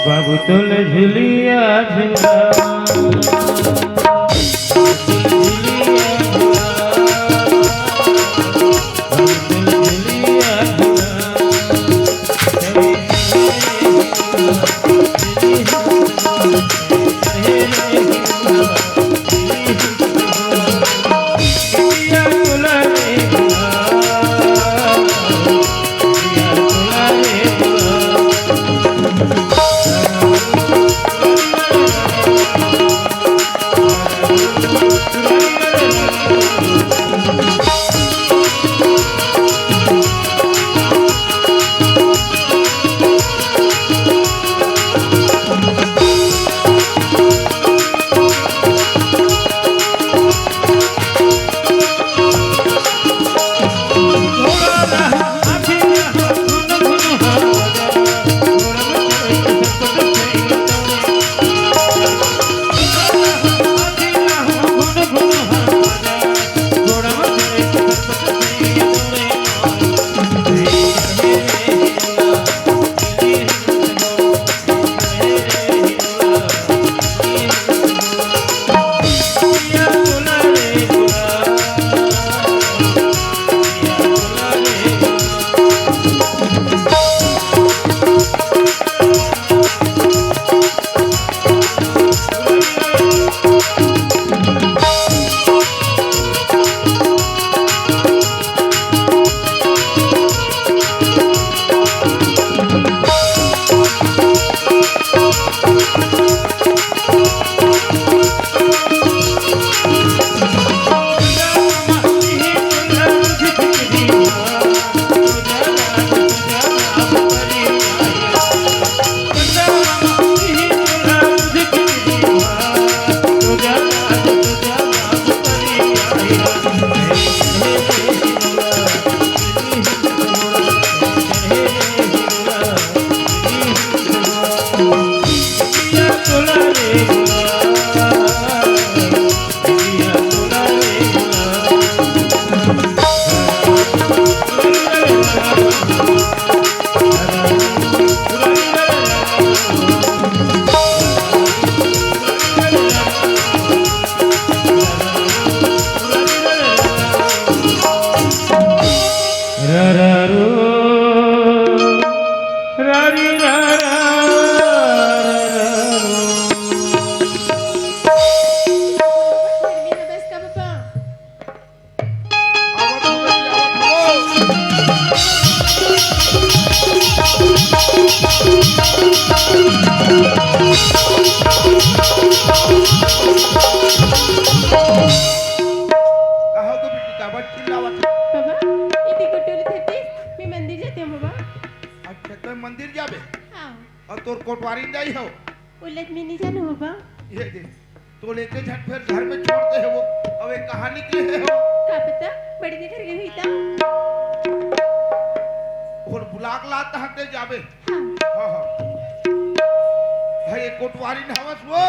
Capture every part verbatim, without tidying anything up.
बाबू तोले झिलिया झिला। कहो तो बेटी, काबर चिल्लावत हस? बाबा, इति को टोली थेती, मैं मंदिर जाते हूँ बाबा। अच्छा, तो मंदिर जाबे? हाँ। अउ तोर कोटवारी जाई हो? उलट मैं नहीं जानू बाबा। ये दे, तो लेके झट फिर घर में छोड़ दे हो वो। अब ये कहाँ निकले है हो? का पता, बड़ी देर घर गई हुई था। और बुलाक लात हटे जाबे। हाँ। हाँ, हाँ। है ये कोटवारी न हवस वो।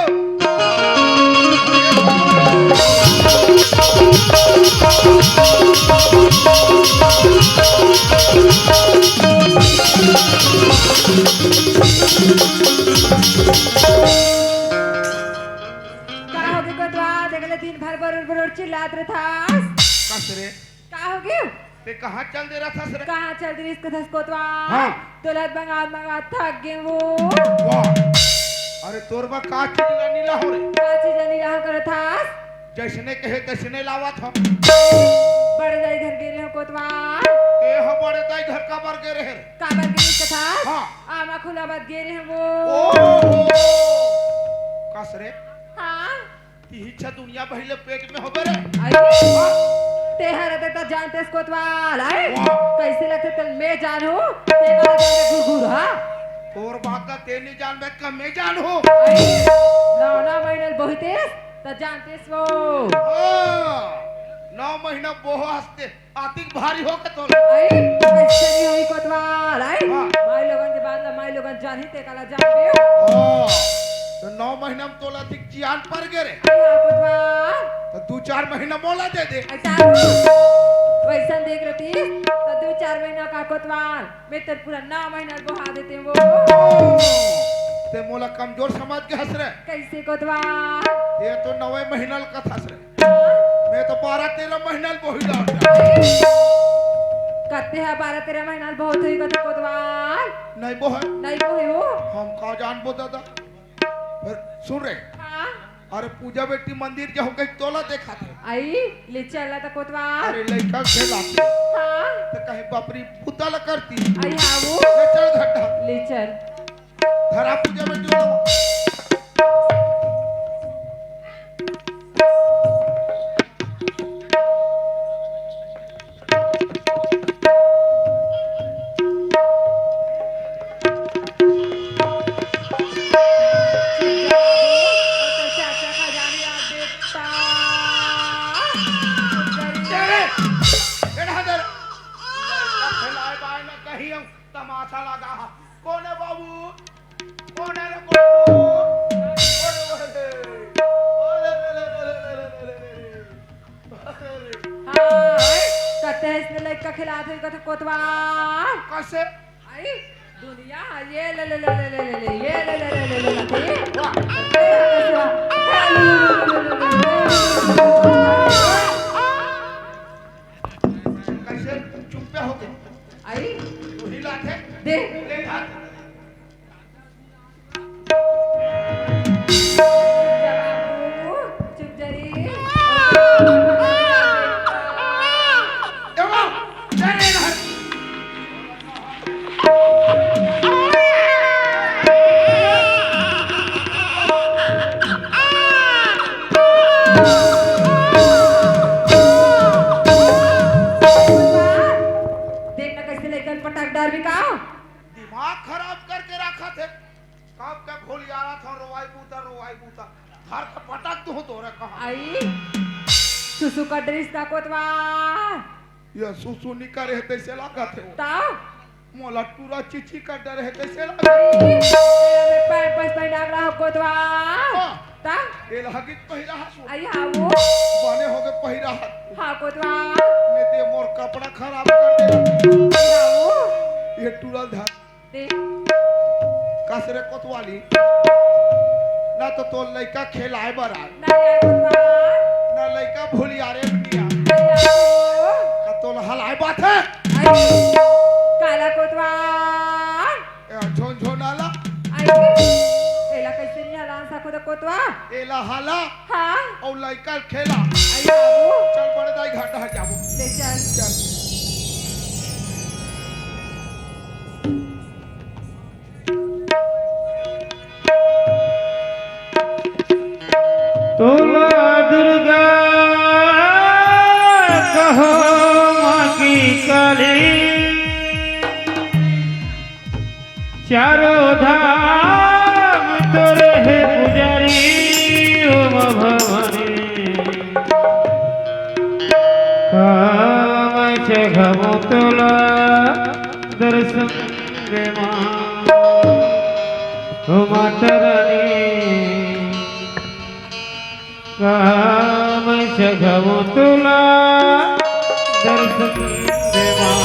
का होगे कोतवाल? देखले दिन भर बरोर बरोर चिल्लात रथस। कस रे? का होगे? ते कहाँ चल दे रथस रे? कहाँ चल दे रहिस कथस कोतवाल? हाँ। तोला मंगात मंगात थक गे वो। वाह। अरे तोर बर का चीज ला नी लाहूँ रे? का चीज ला नी लाहूँ करथस? जैसने कहे तैसने लावत हो। बड़े दाई घर गे रहे हो कोतवाल। ए हो बड़े दाई घर काबर गे रहे रे? काबर गे रहे कथा? हाँ। आमा खुला बात गे रहे वो। ओ हो। कस रे? हाँ। तिही छा दुनिया भइले पेट में होबे रे। अरे, हाँ। तेहर अते त जानतेस कोतवाल, आए? वाह। कैसे लगथे तन मैं जानू, तेरा जानते घुरघुर, हाँ? तोर बात का ते नहीं जान बैठ का मैं जानू। अरे, नौ नौ महीने बोहितेस, त जानतेस वो। हाँ, नौ महीना बोहो हंसते, आतिक भारी हो के तोर। आई, ऐसे नहीं होई कोतवाल, आई। हाँ। माई लोगन के बात ला माई लोगन जानही ते काला जान दे। हाँ, तो नौ महीना में तोला आतिक जियान पर गे रे। आई, हाँ, कोतवाल। तो दू चार महीना मोला दे दे। ऐसा हो। वैसा कोतवाल, मैं तोर पूरा नौ महीना ल बोहा देते वो। ते मोला कमजोर समझ के हस रे। कैसे कोतवाल? ये तो नवे महीना ल कथस रे। मैं तो बारह तेरह महीना ल बोही डारत। कते ह बारह तेरह महीना ल बहुत होई कथे कोतवाल। नहीं बोहे। नहीं बोहे हो। हम का जानबो दादा। फिर सुन रे। हाँ। अरे पूजा बेटी मंदिर जाहूं कहीं तोला देखाथे। आई, ले चल त कोतवाल। अरे लइका खेलाथे। हाँ। त कहीं बापरी पुता ल करती। आई हाँ वो। ले चल घटा। ले चल। धरा पूजा बेटी ला। तमाशा लगा हा। कौन है बाबू? कौन है रे गुड्डू? अरे, अरे, अरे, अरे। हाँ, कते इसने लइका खिलात होई कथे कोतवाल। कैसे? आई, दुनिया, ये ले, ले, ले, ये ले, ले, ले, ले, ले, ले, ले। वाह। कैसे? चुप्पे हो गए। आई? तू ही लात है? दे। ले हाथ। चुप जा रे। ए वाह, जा रे इधर। देख ना कैसे लइका ल पटक डारबे का। दिमाग खराब करके रखा थे। कब के घोलियारा था, रोवाई बूता, रोवाई बूता। धर के पटक दूं तोरे कहाँ। आई, सुसु कर डरिस का कोतवाल। ये सुसु नी करे हे तइसे लागत हे वो। ता? मोला टूरा चीची कर डरे हे तइसे लागत हे। आई, पैर पस पैर डाल रहा कोतवाल। हाँ। ता? ये लहगित पहिरा हा सु। आई हाँ वो। बने हो गए पहिरा हा। हाँ कोतवाल। ने ते मोर कपड़ा खराब कर दे। आई हाँ वो। ये टूरा धर। दे। कस रे कोतवाली, ना तो तोर लइका खेलाए बर आए, ना आए कोतवाल। ना लइका भूलियारे बनिया। ना आए। का तोर हलाए बात हे? आई, काला कोतवाल। ए, झोन झोन आला। आई, एला कैसे नहीं हलान सको तो कोतवाल? एला हाला। हाँ। अउ लइका खेला। आई बाबू। चल बड़े दाई घर डहर जाबो। ले चल। चल। तोला दुर्गा कहो माँ की काली। चारों धाम तोरे हे पुजारी, ओ माँ भवानी। काम चघबो तोला दर्शन दे माँ, ओ माता रानी। काम चघबो तोला दर्शन दे माँ।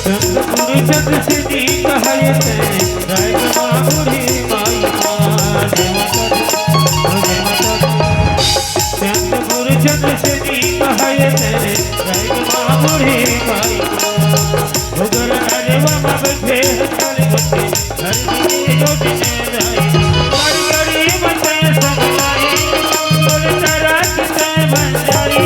चंद्रपुर चंद्र से नीक हयत, राय मा बूढ़ी माई मा। जय माता दी, जय माता दी। चंद्रपुर चंद्र से नीक हयत, राय मा बूढ़ी माई मा। उगर नरवा मा बैठे हथाली बच्चे, हर दिन जोत में राय। करी करी मत समझाई, बोल तारा किसे बन जाई।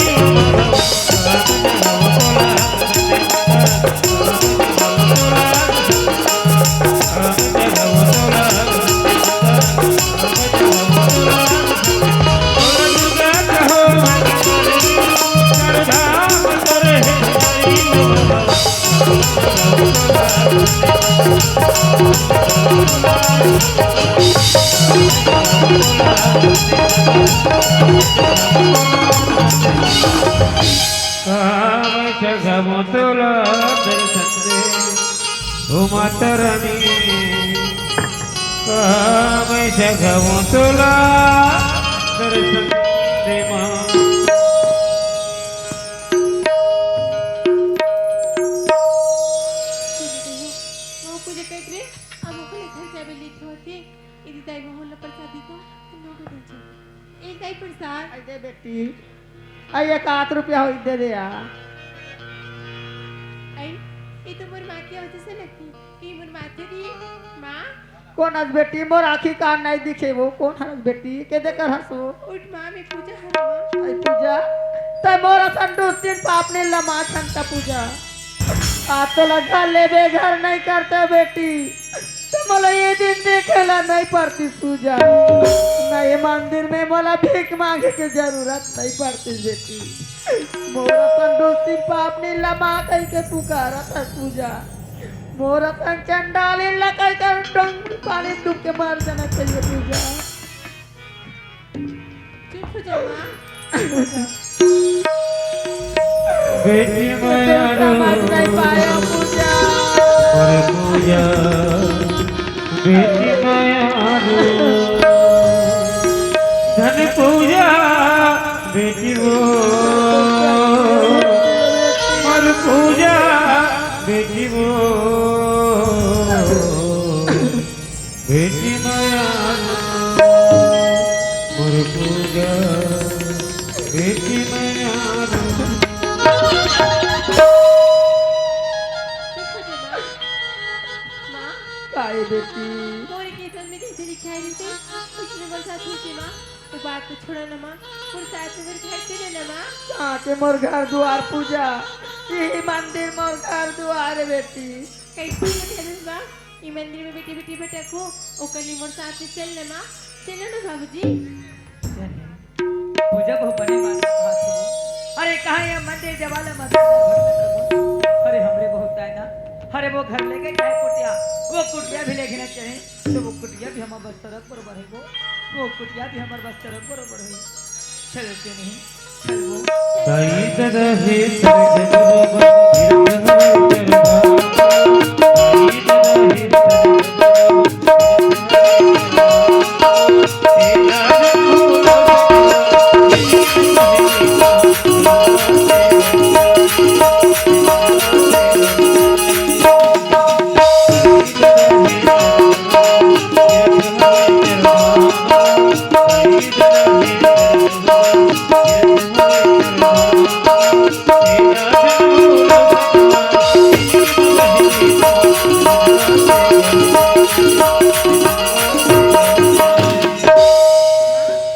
काम जगम तोला दर्शन दे, ओ माता रानी। काम जगम तोला दर्शन दे माँ। वो पूजा कर रे, अब ओकर घर जाबे लेट होथे। इदी दाई बहू ला प्रसाद दी तो, हम लोग दे दे। एक दाई प्रसाद। आई दे बेटी, आई एक आध रुपया होई दे दे यार। आई, ये तो मोर माँ के वजह से लगती, ये मोर माँ तेरी माँ। कोन हस बेटी, मोर आँखी कान नहीं दिखे वो, कोन हस बेटी, के दे कर हस वो? उठ माँ, मैं पूजा हर माँ। आई पूजा, तै मोर असन दुस्तीन पाप नहीं लमा छंता पूजा। आप तो लगा लेबे घर नहीं करते बेटी। त मोला ये दिन देखे ला नहीं पड़ती पूजा, न ये मंदिर में मोला भीख मांगे के जरूरत नहीं पड़ती बेटी। मोर अपन दोस्ती पाप नीला माँ कह के पुकारत हस पूजा, मोर अपन चंडाली ला कह के डोंगरी पानी डूब के मर जाना चाहिए पूजा। चुप हो जा माँ। बेटी मयारू, समझ नहीं पाया पूजा। अरे पूजा, बेटी मयारू, धन पूजा, बेटी वो, अरे पूजा, बेटी वो। बेटी मयारू मोर पूजा, बेटी मयारू। चुप हो जा माँ। माँ। काय बेटी? मोर के संग में जैसे लिखाई रहिसे, उसने मोर साथ होके माँ, तो बात को छोड़ा ना माँ, मोर साथ में मोर घर चले ना माँ। कहाँ के मोर घर दुआर पूजा, यही मंदिर मोर घर दुआर है बेटी। कैसे बोले थे माँ? ई मंदिर में बेटी बेटी भटको, ओकर लिए मोर साथ में चल ना माँ, चलो ना बाबूजी। चल। पूजा बहुत बने बात कहा तू। अरे कहाँ ये मंदिर देवाला मंदिर भटकत रहो? अरे हमरे बहुत है ना, अरे वो घर लेके चाहे कुटिया, वो कुटिया भी लेके ना चले, तो वो कुटिया भी हमारे बस सड़क बरोबर है वो, वो कुटिया भी हमारे बस सड़क बरोबर है। चलो क्यों नहीं?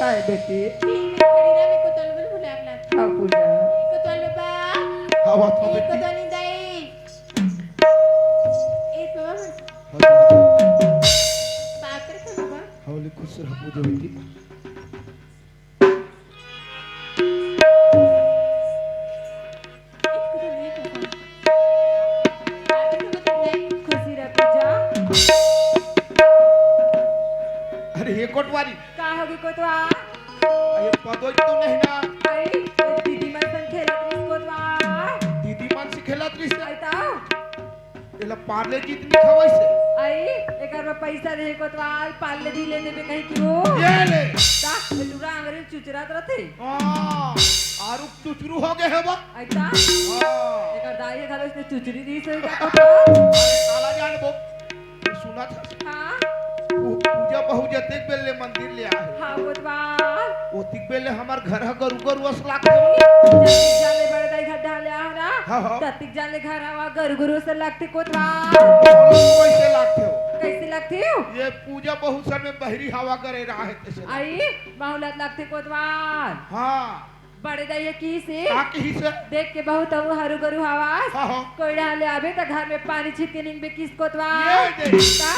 काय बेटी? खड़ी रह, मेरे को तलवन भुला के लाती। हाँ, पूजा। एक तो तलवा बा। हाँ, बात हो एक बेटी। तो नहीं दाई। ए बाबा, हाँ, बेटी। बात कर बाबा। हाँ, बोले खुश रहो पूजा बेटी। खुशी रह पूजा। अरे हे कोटवारी। का होगे कोतवार? अरे पदोई तो नहीं ना। अरे दीदी मन सन खेलत रहिस कोतवार। दीदी मन से खेलत रहिस। अरे ता? एला पार्ले जी त नहीं खवाइस हे। आई, एकर में पैसा दे कोतवाल, पार्ले जी ले देबे कहीं कि वो। ये ले। ता, ये टूरा अंग्रेज चुचरात रथे। हाँ, आरु चुचरू हो गए हे बा। आई ता? हाँ। एकर दाई हे घलो इसने चुचरी दी सही का कोतवाल। अरे, काला जान बो। ये सुना था? हाँ। पू-, पूजा बहू जतेक बेर ले मंदिर ले आए। हाँ, कोतवाल। ओतिक बेर ले हमार घर ह गरु गरु अस लागथे। जतिक जान ले बड़े दाई घर डाले आहो ना। हाँ, हाँ। ततिक जान ले घर हवा गरु गरु से लागथे कोतवाल। बोलो, कैसे लागथे हो? कैसे लागथे हो? ये पूजा बहू सर में बहरी हवा करे रहा है तैसे। आई, बहुलत लागथे कोतवाल। हाँ। बड़े दाई ये किहिसे? का किहिसे? देख के बहुत अउ हरू गरू हवास। हाँ, हाँ। कोई डाले आबे त घर में पानी छिट के निंगबे किस कोतवाल। ये देख। का?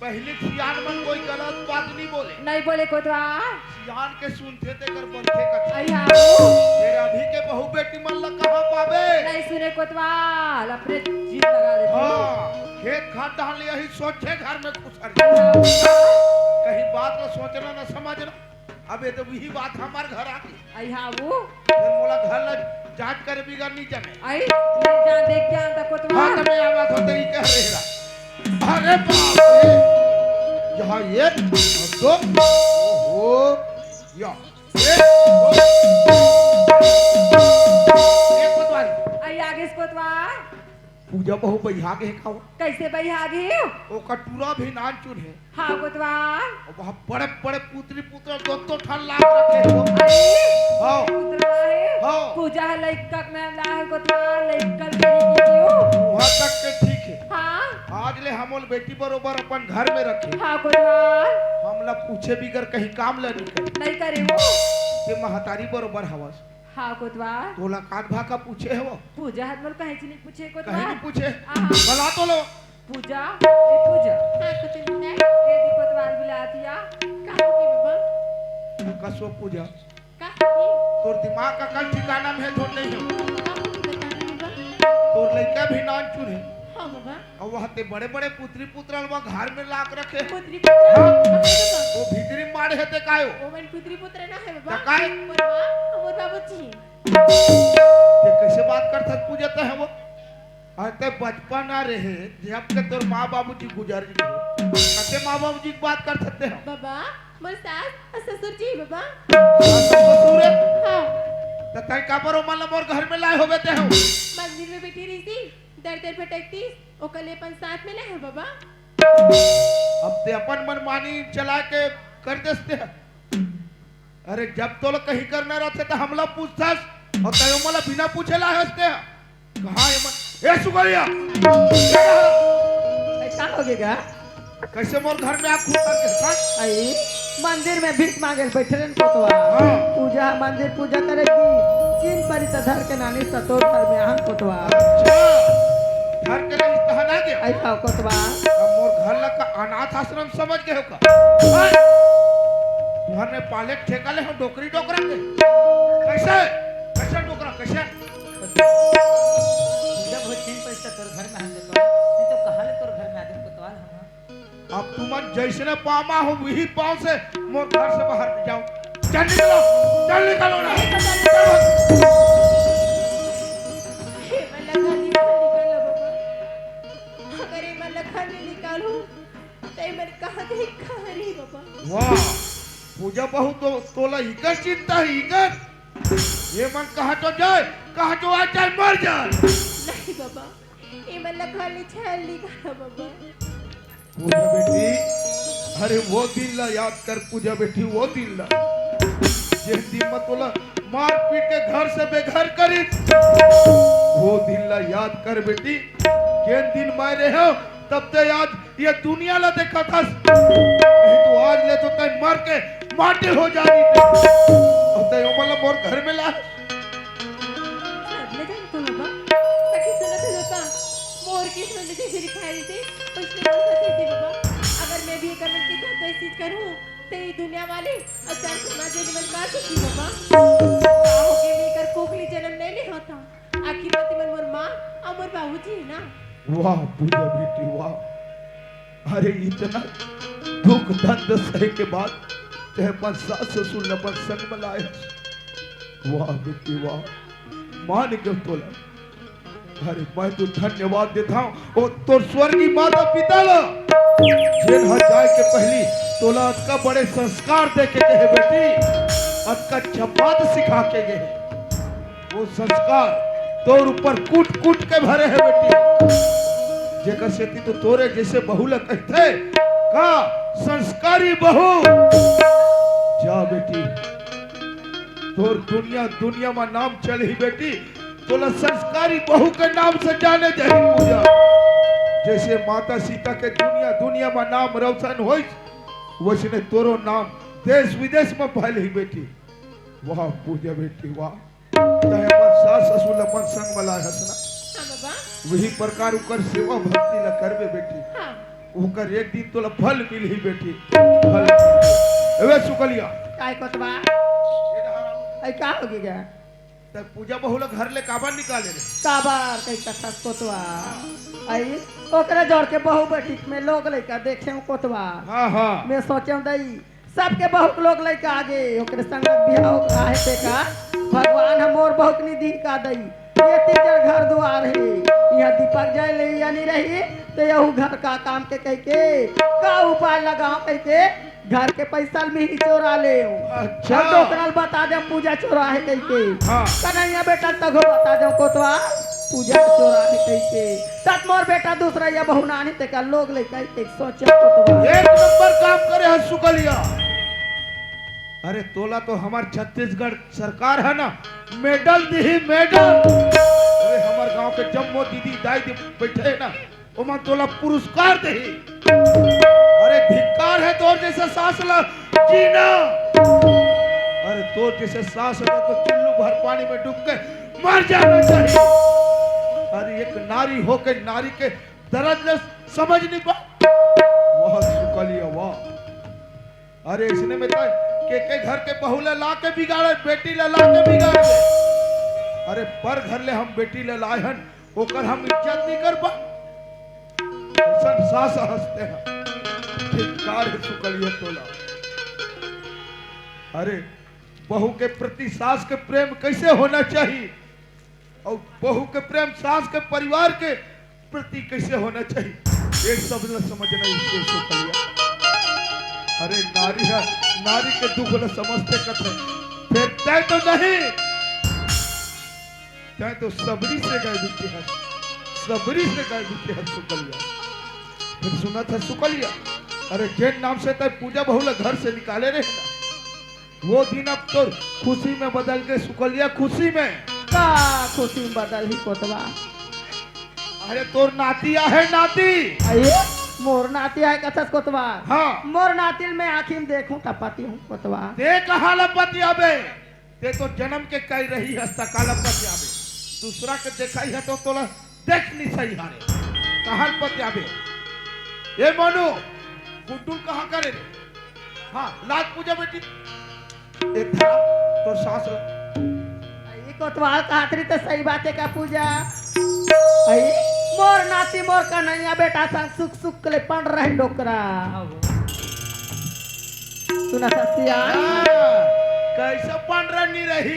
पहले सियान मन कोई गलत बात नहीं बोले। नहीं बोले कोतवाल। सियान के सुनथे तेकर बनथे कथे। आई हाँ। फिर अभी के बहू बेटी मन ला कहाँ पाबे? नहीं सुने कोतवाल, अपने जीत लगा देथे। हाँ, खेत खार डाल लिया ही सोचे घर में घुसर जाए। हाँ। कहीं बात ला सोचना न समझना। अब ये तो वही बात हमार घर आ गई। आई हाँ वो। फिर मोला घर ला जांच करे बिगर नहीं जाने। आई, ले जा देख के आता कोतवाल। हाँ, तबे आवाज होते ही कह रहे रहा। अरे बाप रे, यहाँ एक, दो, ओहो, या, एक, दो, एक कोतवाल। आई आगे से कोतवाल। पूजा बहू बइहा गे हे का वो? कैसे बइहा गे हे? ओकर टूरा भी नानचुन हे। हाँ, कोतवाल। अउ वहाँ बड़े-बड़े पुतरी पुतरा दो दो ठन लाग रखे हे वो। अरे, हाँ। पुतरा हे। हाँ। पूजा ह लइका के में ला हे कोतवाल, लइका के नहीं की हो। वहाँ तक के ठीक हे। हाँ। आज ले हमन बेटी बरोबर अपन घर में रखे। हाँ, कोतवाल। हमला पूछे बिगर कहीं काम ला नहीं करे। नहीं करे वो। ते महतारी बरोबर हवस। हाँ, कोतवाल। तोला कान भा का पूछे हे वो? पूजा हर मोर कहीं से नहीं पूछे, कोतवाल। कहीं नहीं पूछे? आहा। बला तो लो। पूजा, ए पूजा। हाँ, कोतवाल। ए दी कोतवाल बुलातिया। का हो गई बाबा? कसो पूजा। का हो गई? तोर दिमाग का कल ठिकाना में है, थोड़ नहीं हो। का हो गई बता ना बाबा? तोर लइका भी नानचुन हे। हाँ बाबा। अउ वहाँ ते बड़े-बड़े पुतरी पुतरा ल वहाँ घर में लाग रखे। पुतरी पुतरा? हाँ। वो भीतरी मारे हे ते कायो? वो मन पुतरी पुतरा ना हे बाबा। त काय? मोर माँ, मोर बाबूजी। ये कैसे बात करथस पूजा ते हे वो? अरे ते बचपन आ रहे, जब के तोर माँ बाबूजी गुजर गए। कते माँ बाबूजी की बात करथस ते हो? बाबा, मोर सास अउ ससुर जी बाबा। सास अउ ससुर हे? हाँ। त तै काबर ओ मन ल मोर घर में लाए होबे ते हो? मंदिर में बैठी रही थी। दर दर भटकतीस, ओकर ले अपन साथ में ले हे बाबा। अब ते अपन मनमानी चला के कर देस ते। अरे, जब तोला कहीं करना रहथे त हमला पूछथस, अउ तैं मोला बिना पूछे ला हंसते। कहाँ ये मन? ए सुगरिया! ए, का हो गया? कैसे मोर घर में आके घुस के हंस? आई, मंदिर में भीख मांगे ल बैठे रहन कोतवाल। हाँ। पूजा, मंदिर पूजा करे की, चिन परी त धर के नानी सतोर घर में आहन कोतवाल। अच्छा, धर के नानी तहन आ गया? आई, हाँ, कोतवाल। अब मोर घर ला का अनाथ आश्रम समझ गए हो का? हाँ? घर में पाले के ठेका ले हो डोकरी डोकरा के। कैसे? कैसे डोकरा? कैसे? जब हो चिन परी त तोर घर में आहन कोतवाल, नहीं तो कहाँ ले तोर घर में आदमी कोतवाल हम? अब तुमन जैसने पाँव मा हो, वही पाँव से मोर घर से बाहर जाओ। चल निकलो, चल निकलो ना। हे मन ला घर ले निकालो बाबा। अगर ये मन ला घर ले निकालो, त ये मन कहाँ जाही, कहाँ रही बाबा? वाह, पूजा बहू तो, तोला इकर चिंता हे, इकर। ये मन कहाँ तो जाए, कहाँ तो आ जाए, मर जाए। नहीं बाबा, ये मन ला घर ले चल निकालो बाबा। पूजा बेटी, अरे वो दिन ला याद कर पूजा बेटी, वो दिन ला, जेन दिन में तोला मार पीट के घर से बेघर करिस, वो दिन ला याद कर बेटी। जेन दिन मैं रहे हो, तब ते आज ये दुनिया ला देखत हस, नहीं तो आज ले तो तैं मर के माटी हो जाही ते। अउ तैं ओमन ला मोर घर में ला। सब ले जान तो बाबा, सखी सुनत हो का? मोर किस्मत में जैसे लिखाय रहिसे, वैसने मोर साथ होही बाबा। अगर मैं भी एकर मन के साथ वैसी चीज करहूँ, त ये दुनिया वाले अउ चार समाज वाले मन का सोचही बाबा? का होगे, मैं एकर कोख ले जनम नहीं ले होता। आखिर में ते मन मोर माँ अउ मोर बाबूजी हे ना। वाह पूजा बेटी वाह, अरे इतना दुख दर्द सहे के बाद ते अपन सास ससुर ल अपन संग में लाए हस। वाह बेटी वाह, मान गेंव तोला। अरे मैं तो धन्यवाद देथंव ओ तोर स्वर्गीय माता पिता ला, जेन ह जाए के पहिली तोला अतका बड़े संस्कार दे के गे हे बेटी, अतका अच्छा बात सिखा के गे हे। वो संस्कार तोर ऊपर कूट कूट के भरे हे बेटी, जेकर सेती तो तोरे जैसे बहू ला कहिथे का, संस्कारी बहू। जा बेटी, तोर दुनिया दुनिया मा नाम चलही बेटी, तोला संस्कारी बहू के नाम से जाने जाही पूजा। जैसे माता सीता के दुनिया दुनिया मा नाम रोशन होइस, वैसने तोरो नाम देश विदेश मा फैलही बेटी। वाह पूजा बेटी वाह, तैं अपन सास ससुर ला अपन संग मा लाए हस ना, हाँ बाबा। वही प्रकार ओकर सेवा भक्ति ला करबे बेटी, हाँ। ओकर एक दिन तोला फल मिलही बेटी, फल। एवे सुकलिया। काय कोतवाल? ये डहर आओ। आई का होगे गा? त पूजा बहू ला घर ले काबर निकाले रे? काबर कही कथस कोतवाल? आई ओकरे जोर के बहू बेटी में लोग लइका देखे हूँ कोतवाल। हाँ, हाँ। मैं सोचे हूँ दई, सबके बहू के लोग लइका आगे, ओकरे संग बिहाव आहे तेकर, भगवान ह मोर बहू के नी दिही का दई। ये तीजर घर दुआर हे, इहाँ दीपक जले या नी रही, त यहू घर का काम के कहिके, का उपाय लगाव कहिके, घर के पैसा ल मिही चोरा लेव। अच्छा। अउ डोकरा ल बता देव पूजा चोरा हे कहिके। हाँ। कन्हैया बेटा ल तघो बता देव कोतवाल, पूजा चोरा हे कहिके। तब मोर बेटा दूसरा या बहू नानी तेकर लोग लइका के सोचे कोतवाल। एक नंबर काम करे हस सुकलिया। अरे तोला तो हमर छत्तीसगढ़ सरकार ह ना मेडल दिही, मेडल। अरे हमर गांव के जम्मो दीदी दाई दे बैठे हे ना, ओमन तोला पुरस्कार दिही। अरे धिक्कार हे तोर जैसे सास ला जीना। अरे तोर जैसे सास ला तो चुल्लू भर पानी में डूब के मर जाना चाहिए। अरे एक नारी होके नारी के दर्द ले समझ नहीं पा। वाह सुकलिया वाह। अरे इसने में तो के के घर के बहू ला ला के बिगाड़े, बेटी ला ला के बिगाड़े। अरे पर घर ले हम बेटी ला लाए हन, ओकर हम इज्जत नहीं कर पा। ऐसन सास हंसते हैं। धिक्कार हे सुकलिया तोला। अरे बहू के प्रति सास के प्रेम कैसे होना चाहिए? अउ बहू के प्रेम सास के परिवार के प्रति कैसे होना चाहिए, ये सब ला समझना इससे सुकलिया। अरे नारी ह, नारी के दुख ला समझते कथे, फिर तय तो नहीं, तय तो सबरी से गए बीते हस, सबरी से गए बीते हस सुकलिया। फिर सुनत हस सुकलिया, अरे जेन नाम से तय पूजा बहू ला घर से निकाले रहे ना, वो दिन अब तोर खुशी में बदल गे सुकलिया, खुशी में। का खुशी में बदल ही कोतवाल? अरे तोर नाती आहे नाती। अरे मोर नाती आहे कथस कोतवाल? हाँ। मोर नाती ल मैं आँखी में देखूं त पतियाहूं कोतवाल। ते कहाँ ला पतियाबे? ते तो जन्म के कई रही हस त काला पतियाबे? दूसरा के देखाई है तो तोला देख नहीं सही हारे। कहाँ ल पतियाबे? ए मोनू, गुड्डू ल कहाँ करे रे? हाँ, लात पूजा बेटी। ए था, तोर सास ला। आई कोतवाल कहत रही त सही बात हे का पूजा? आई मोर नाती मोर कन्हैया बेटा संग सुख सुख ले पंडरा हे डोकरा। सुनत हस सियान? हाँ, कैसे पंडरा नहीं रही?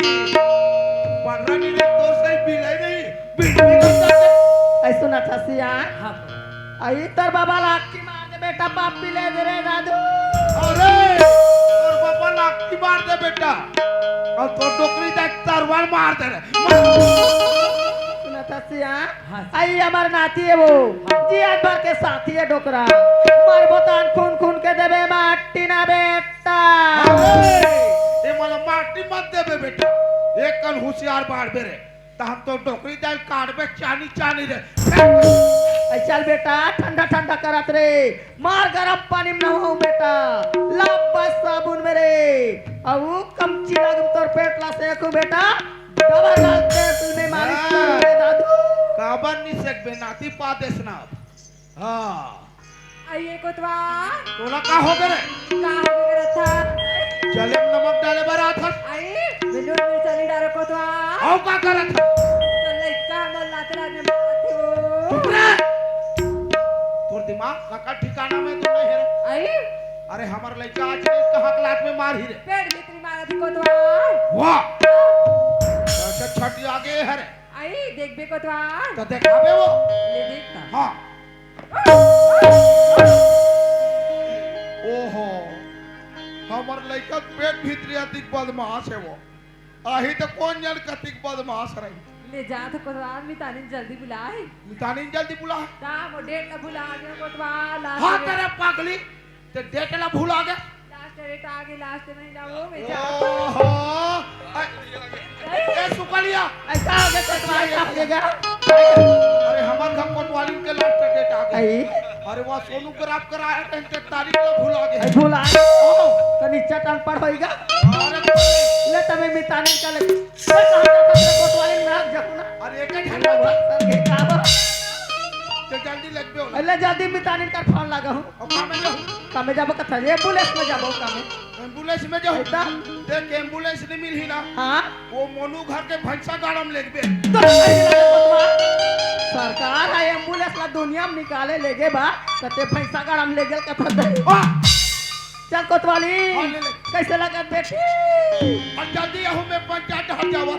पंडरा नहीं रही, तोर सही बिलाई नहीं, बिलाई नहीं करता। आई सुनत हस सियान? हाँ। आई तोर बाबा लाठी मार दे बेटा, पापी ले दे रे दादू। अरे, तोर बाबा लाठी मार दे बेटा। अउ तोर डोकरी दाई तरवार मार दे रे। सुनत हस सियान? हाँ। आई हमर नाती हे वो, जियत भर के साथी हे डोकरा। मरबो तान खून खून के देबे माटी ना बेटा। अरे, ये मला माटी मत देबे बेटा। एक कन हुसियार बाढ़बे रे। त हम तो डोकरी दाई ल काटबे चानी चानी रे। ऐ चल बेटा, ठंडा ठंडा करत रे, मार गरम पानी में नहाऊं बेटा, ला बस साबुन में रे, अउ कमची ला तोर पेट ला सेकूं बेटा, डबल ला तेल में मालिश करूं रे दादू। काबर नी सेकबे नाती पा देस ना। हाँ। आइए कोतवाल। तोला का हो गे रे? का हो गे रथा? जले में नमक डाले बर आथस। आई, बिल्कुल मिर्चा नहीं डालो कोतवाल। अउ का करत हस? तो लइका हमर लात लात में मारत हो। चुप रे। तोर दिमाग का ठिकाना में तो नहीं है रे। आई? अरे हमर लइका आज नहीं कहाँ के लात में मारही रे। पेट भीतरी मारत ही कोतवाल। वाह। कैसे छटिया गे हे रे। आई, देखबे कोतवाल। तो देखाबे वो। ले देख ना। हाँ। हमर लइका पेट भीतरी अतिक बदमाश हे वो। आही त कोन जन कतिक बदमाश रही। ले जा त कोतवाल, मितानिन जल्दी बुलाए। मितानिन जल्दी बुलाए। ता मोर डेट ला भुला गे कोतवाल, last हाँ, date। तेरे पागली, ते डेट ला भुला गे। Last date आ गे, last में जाओ, मैं जा। ओहो, ए, ए, सुकलिया। ऐसा हो गया कोतवाल, का हो गया? अरे, हमर घर कोतवालिन के last date आ गे। आई। अरे, वहाँ सोनोग्राफ कराए रहे, ते तारीख ला भुला गे। आई, भुला। ओ। तो निश्चय अनपढ़ होइगा। अरे, ले तमे मितानिन का ले। मैं कहाँ जाता तेरे कोतवालिन में हाथ जाऊँ ना। अरे, एक ही झंडा बा। सर, ये का बा? तो जल्दी लग गयो ना। अरे, जल्दी मितानिन का फोन लगा हूँ। और कामे जाहूँ? कामे जाबो कथा, ambulance में जाबो कामे। Ambulance में जाहूँ? ऐसा? देख, ambulance नहीं मिलही ना। हाँ? वो मोनू घर के भैंसा गाड़ा में लेगबे। तो सही लगे कोतवाल। सरकार है ambulance ला दुनिया में निकाले लेगे बा, तो ते भैंसा गाड़ा में ले गेल कथा दे। वाह! चल कोतवाली, हाँ, ले ले। कैसे लगा बेटी? और जल्दी आहू, मैं पंचायत हट जावा।